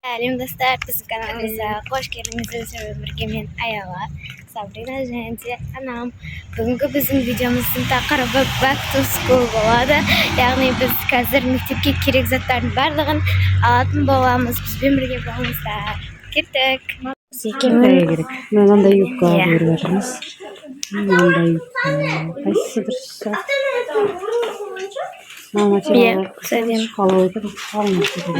Сәлем, достар! Біздің каналымызға қош келдіңіздер! Сіздермен бірге мен, Аяла, Сабрина және де анам. Бүгінгі біздің видеомыздың тақырыбы back to school болады, яғни біз қазір мектепке керек заттардың барлығын алатын боламыз. Бізбен бірге болыңыздар! Кеттік! Қандай керек? Мынандай юбка Иә. Беріп жатырмыз. Мынандай юбка. Қайсысы дұрыс? Мына материалы Иә, сәлем. Қалай екен? Қалың екен.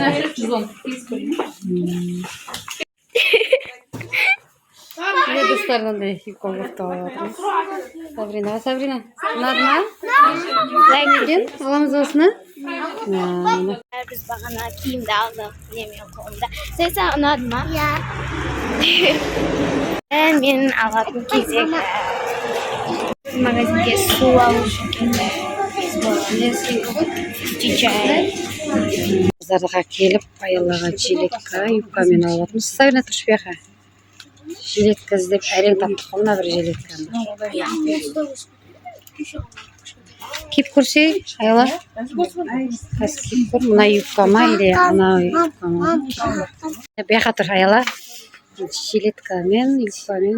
Міне, достар, мынандай юбка, кофта алып жатырмыз Сабрина. Сабрина, ұнады ма? Лайк. Екен, аламыз осыны. Мына. Біз бағана киімді алдық. Міне, менің қолымда. Сен, саған ұнады ма? Иә. Мен алатын кезек. Магазинге су алу үшін келдік. Чай. Базарға келіп, Аялаға жилетка, юбкамен алып жатырмыз. Сабрина, тұршы бұяққа. Жилетка іздеп әрең таптық қой мына бір жилетканы. Киіп көрсей, Аяла. Қазір киіп көр. Мына юбка ма или ана юбка ма? Бұяққа тұр, Аяла. Жилеткамен, юбкамен.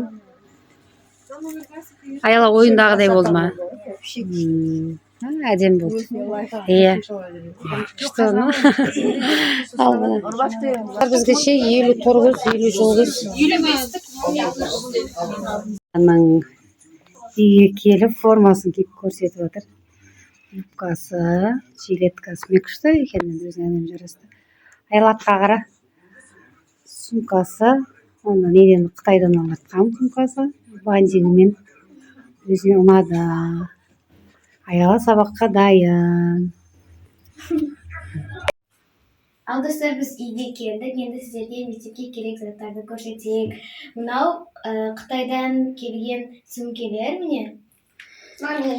Аяла, ойындағыдай болды ма? Әдемі болды, иә. Күшті ма? Ал міне, бізге ше 59, 59 аның үйге келіп, формасын киіп көрсетіп жатыр. Юбкасы, жилеткасы күшті екен енді, өзіне әдемі жарасты. Айлатқа қара. Сумкасы, оны неден, Қытайдан алып сумкасы, бантигімен өзіне ұнады. Аяла сабаққа дайын. Ал, достар, біз үйге келдік. Енді сіздерге мектепке керек заттарды көрсетейік. Мынау Қытайдан келген сөмкелер, міне.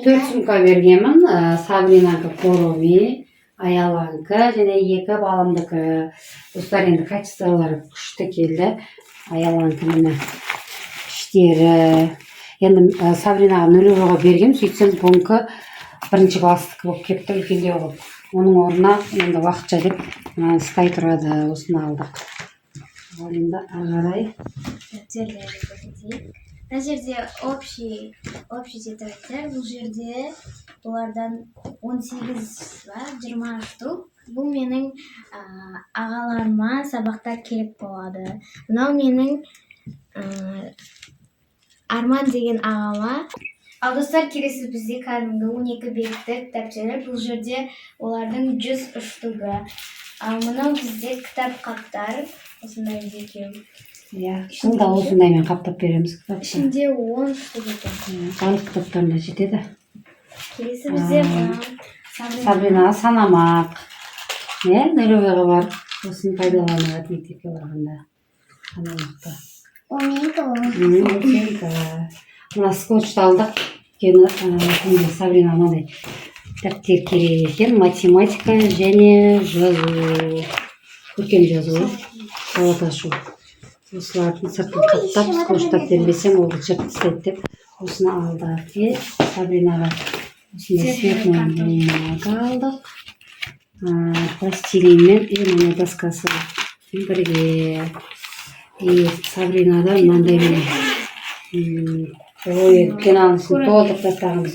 Төрт сумка бергенмін. Сабринанікі Куроми, Аяланікі және екі баламдікі. Достар, енді качестволары күшті келді. Аяланікі, міне, іштері. Енді Сабринаға нулевойға бергем, сөйтсем, бұнікі бірінші класстікі болып кетті, үлкендеу қылып. Оның орнына енді уақытша деп мынаны ұстай тұрады, осыны алдық. Ал енді ары қарай Дәптерлерді көрсетейік. Мына жерде общий тетрадьтер. Бұл жерде олардан 18 ба, 20 штук. Бұл менің ағаларыма сабақта керек болады. Мынау менің Арман деген ағама. Ал, достар, келесі бізде кәдімгі 12 беттік дәптерлер. Бұл жерде олардың 100 штугі. Ал мынау бізде кітап қаптар, осындай екеу. Иә, жылда осындаймен қаптап береміз кітапты. Ішінде 10 штук екен. Иә, барлық кітаптарына жетеді. Келесі бізде мынау Сабрина. Сабринаға санамақ, иә, нулевойға барып осыны пайдаланады мектепке барғанда, санамақты. Ол менікі ол. Ол сенікі. Мына скотчты алдық, өйткені кімге, Сабрина мынандай дәптер керек екен, математика және жазу, көркем жазу, сауат ашу. Осылардың сыртын қаптап, скотчтап бермесем, ол жыртып тастайды деп осыны алдық. Иә, Сабринаға осындай цветной бумага алдық, пластилинмен и мына доскасы бірге. И Сабринада мынандай, міне, ой, пеналын толтырып тастағанбыз.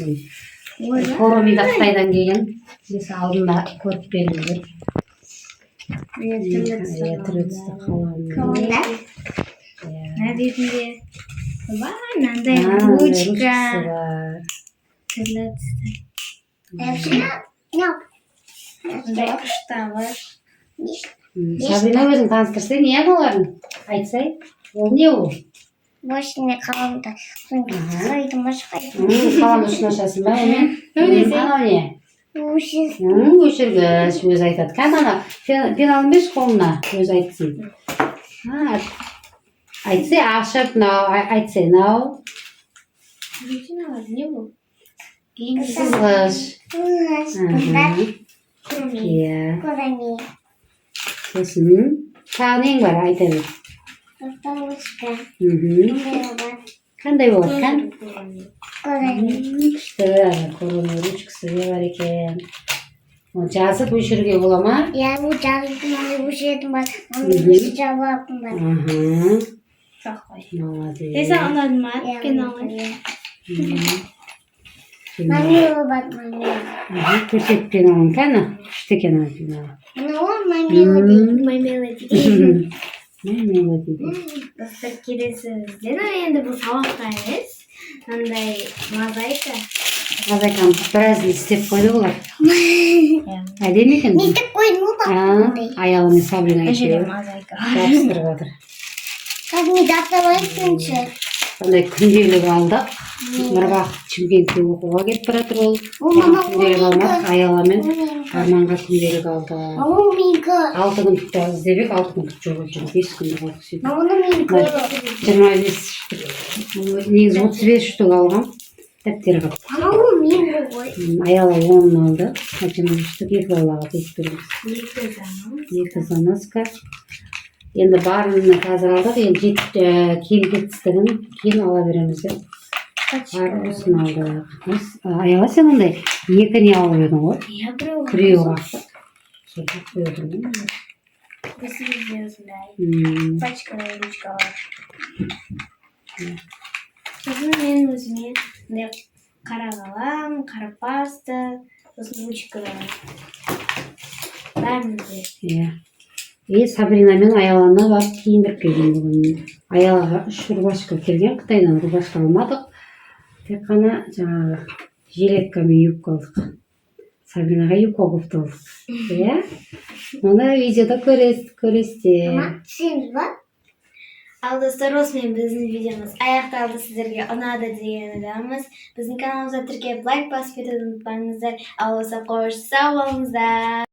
Куроми да Қытайдан келген. Здесь алдында көріп беріңдер. Иә, түрлі түсті. Иә, түрлі түсті қалам. Қаламда. Иә. Мына бетінде бар мынандай А, мынандай ручка. Ручкасы бар. Түрлі түсті. Мяу. Мындай күшті бар. Сабрина, өзің таныстырсай, не аналарын айтсай, ол не ол? Осындай қаламда. Қойдым, қойдым. Қалам ұшын ашасың ба онымен? Анау не? Өшін. Өшіргіш, өзі айтады. Кәне, ана пеналын берші қолына, өзі айтсын. А, айтсай, ашып мынау, айтсай мынау. Не бұл? Сызғыш. Иә. Куроми. Сосын тағы нең бар, айта бер. Ручка. Қандай болады, кән? Куроми. Күшті, ана Куроми ручкасы де бар екен. Оны жазып өшіруге бола ма? Иә, бұл жазып, мынандай өшіретін бар. Мгм. Мынандай жабатын бар. Аха. Жоқ қой. Молодец. Е, саған ұнады ма Иә, пеналың? иә. Пенал. Мамила бар, мамила. Аха, көрсет пеналын, кәні. Күшті екен ана пенал. Мынау мамила дейді. My Melody. Мамила дейді. Достар, келесі бізде енді бұл сабаққа емес. Мынандай мозаика. Мозаиканы біразын істеп қойды бұлар. Әдемі екен. Не істеп қойдың ғой А, бақандай? Аяла мен Сабрина Мына жерде екеуі мозаика. жабыстырып жатыр. Қазір мен жаттап алайыншы. Сондай күнделік алдық. Нұрбақыт Шымкентке оқуға кетіп бара жатыр ол. О, мама, Күнделік алмадық. Аяла мен менікі. Арманға күнделік алдық. Мама, менікі. 6 күндікті іздеп едік, 6 күндік жоқ екен. 5 күндік алдық сөйтіп. Мама, менікі. 25 штук. Негізі 35 штук алғам. Дәптер қылып. Мама, менікі ғой. Аяла 10-ын алды. 25 штук екі балаға бөліп береміз. Екі заман. Екі замазка. Енді барын қазір алдық. Енді кем кетістігін кейін ала береміз деп. Бар осыны алдық. Аяла, сен ондай екі не алып едің ғой? Иә, біреу. Біреу қақты. Сол қойып отырмын ғой. Осы бізде осындай. Пачкалар, ручкалар. Сосын мен өзіме мындай қара қалам, қара паста, сосын ручкалар. Бәрін де. Иә. И Сабрина мен Аяланы барып киіндіріп келдім бүгін. Аялаға үш рубашка келген Қытайдан, рубашка алмадық. Тек қана жаңағы жилетка мен юбка алдық. Сабринаға юбка кофта алдық. Иә. Оны видеода көресіздер. Мама, түсеміз ба? Ал, достар, осымен біздің видеомыз аяқталды. Сіздерге ұнады деген ойдамыз. Біздің каналымызға тіркеліп, лайк басып кетуді ұмытпаңыздар. Ал болса, қош, сау болыңыздар.